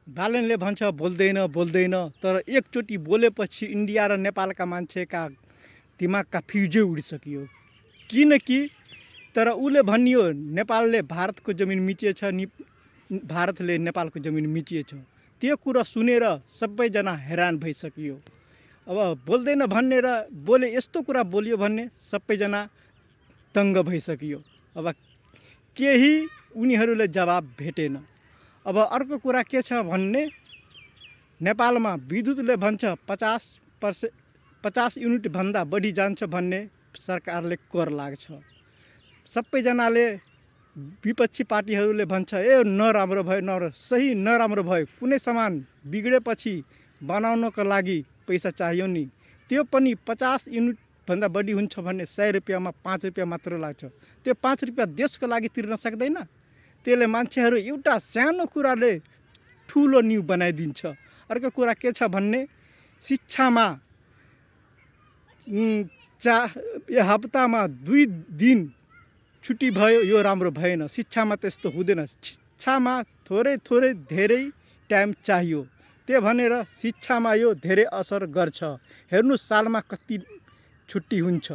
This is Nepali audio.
बालनले भन्छ बोल्दैन बोल्दैन, तर एकचोटि बोलेपछि इन्डिया र नेपालका मान्छेका दिमागका फ्युजै उडिसक्यो। किनकि तर उसले भनियो नेपालले भारतको जमिन मिचिएछ, भारतले नेपालको जमिन मिचिएछ। त्यो कुरा सुनेर सबैजना हैरान भइसकियो। अब बोल्दैन भन्ने र बोले यस्तो कुरा बोलियो भन्ने सबैजना दङ्ग भइसकियो। अब केही उनीहरूले जवाब भेटेन। अब अर्को कुरा के छ भन्ने, नेपालमा विद्युतले भन्छ 50 युनिटभन्दा बढी जान्छ भन्ने सरकारले कर लाग्छ। सबैजनाले विपक्षी पार्टीहरूले भन्छ ए नराम्रो भयो, सही नराम्रो भयो। कुनै सामान बिग्रेपछि बनाउनको लागि पैसा चाहियो नि, त्यो पनि 50 युनिटभन्दा बढी हुन्छ भन्ने 100 रुपियाँमा 5 रुपियाँ मात्र लाग्छ। त्यो 5 रुपियाँ देशको लागि तिर्न सक्दैन। त्यसले मान्छेहरू एउटा सानो कुराले ठुलो न्यु बनाइदिन्छ। अर्को कुरा के छ भन्ने, शिक्षामा हप्तामा 2 दिन छुट्टी भयो, यो राम्रो भएन। शिक्षामा त्यस्तो हुँदैन। शिक्षामा थोरै धेरै टाइम चाहियो। त्यो भनेर शिक्षामा यो धेरै असर गर्छ। हेर्नु सालमा कति छुट्टी हुन्छ।